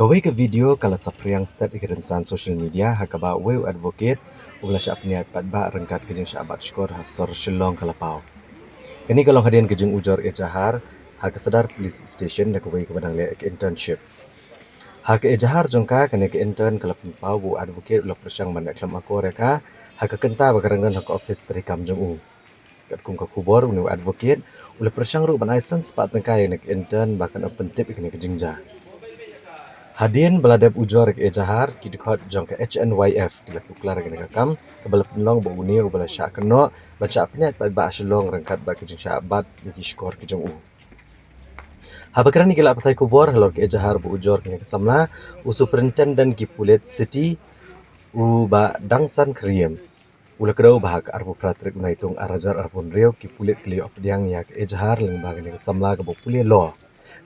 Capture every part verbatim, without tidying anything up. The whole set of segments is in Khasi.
Kawei ka video ka la saphriang stet ïa ki rynsan social media ha kaba uwei u advocate u la shah pynïaid paidbah ryngkat ka jingshah bat shkor ha sor Shillong ka la paw. Kane ka long hadien ka jingujor ejahar ha ka Sadar Police Station da kawei kaba dang leh ka internship. Ha ka ejahar jong ka, kane ka intern ka la pynpaw ba u advocate u la pyrshang ban leh khlem akor ïa ka ha ka kynta ba ka rang don ha ka ophis treikam jong u. Katkum ka khubor, une u advocate u la pyrshang ruh ban ai san spah tyngka ïa kane ka intern ba kan ym pyntip ïa kane ka jingjia. Hadien ba la dep ujor ïa ka ejahar, ki dkhot jong ka H N Y F ki la tuklar ïa kane ka kam kaba la pynlong ba une uba la shah kynnoh ban shah pynïaid paidbah ha Shillong ryngkat bad ka jingshah bat ïa ki shkor ki jong u. Haba kren ïa ki lad pathai khubor halor ka ejahar ba ujor kane ka samla, u Superintendent ki Pulit City, u Bah Dangsan Kyriem, u la kdew ba ha ka arphew phra tarik u Naitung ar hajar arphew hynriew ki pulit ki la ïoh pdiang ïa ka ejahar lyngba kane ka samla kaba pule law,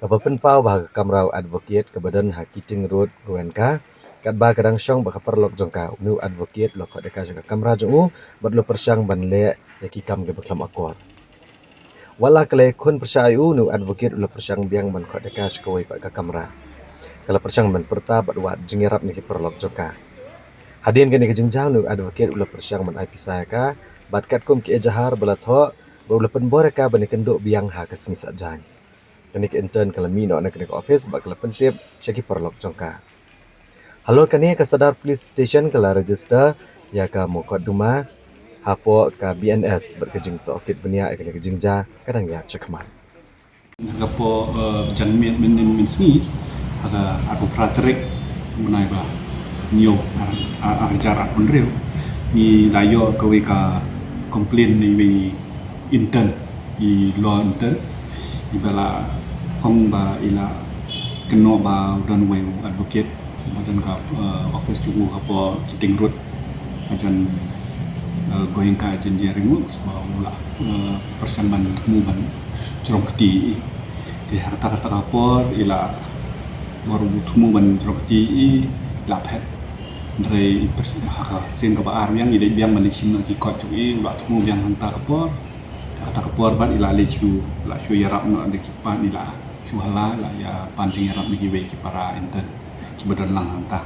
kaba pynpaw ba ha ka kamra u advocate kaba don ha Keating Road, Goenka, katba ka dang shong bad ka paralok jong ka, une u advocate u la khot ïa ka sha ka kamra jong u bad u la pyrshang ban leh ïa ki kam kiba khlem akor. Wat la ka la ïakhun pyrshah ïa u, une u advocate u la pyrshang biang ban khot ïa ka sha kawei pat ka kamra. Ka la pyrshang ban pyrta bad wad jingïarap na ki paralok jong ka. Hadien kane ka jingjia, une u advocate u la pyrshang ban ai pisa ïa ka bad katkum ka ejahar ba la thoh, bad u la pynbor ïa ka ban ïakynduh biang ha ka sngi Saitjaiñ. Kane ka intern ka la mih noh na kane ka ophis bad ka la pyntip sha ki paralok jong ka. Halor kane, ka Sadar Police Station ka la register ïa ka mukotduma hapoh ka B N S bad ka jingtohkit bniah ïa kane ka jingjia ka dang ïaid shakhmat. Hapoh, eh, janmiet mynhynnin mynsngi, ha ka arphew phra tarik u bnai ba hynñiew, ar, ar, ar hajar arphew hynriew, ngi la ïoh kawei ka complaint na iwei i intern, i law intern, iba la ong ba i la kynnoh ba u don uwei u advocate ba don ka, eh, office jong u hapoh Keating Road, hajan, eh, Goenka Engineering Works, ba u la, eh, pyrshang ban thmu ban jrong kti ïa i. Te ha kata kata ka por i la, bor u thmu ban jrong kti ïa i, i la phet. Hynrei i pyrs-, ha ka sien kaba ar biang i dei biang ban leit shim noh ki kot jong i, u la thmu biang hangta ka por. Ha kata ka por bad i la leit shu, la shu ïarap noh da ki pan, i la shu hala, la ïa pan jingïarap na kiwei ki para intern kiba don lang hangta.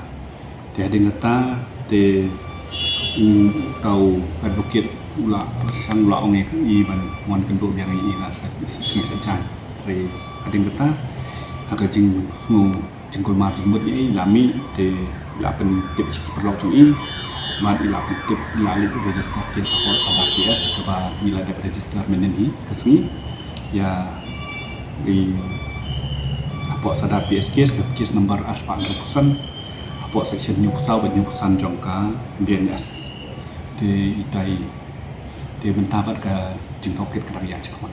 Te hadien kata te uta u advocate u la pyrshang, u la ong ïa i ban wan kynduh biang ïa i na Sa-, Sngi Saitjaiñ. Hynrei hadien kata, ha ka jingsngew jingkulmar jingmut ïa i, i la mih, te i la pyntip sha ki paralok jong i. Bad i la pyntip, i la leit register case hapoh Sadar P S, kaba ngi la dep register mynhynnin hi ka sngi. Ïa i hapoh Sadar P S case, ka case number arspah hynriewphew san, hapoh section hynñiewphew saw bad hynñiewphew san jong ka B N S. Te ita i, te mynta pat ka jingtohkit ka dang ïaid shakhmat.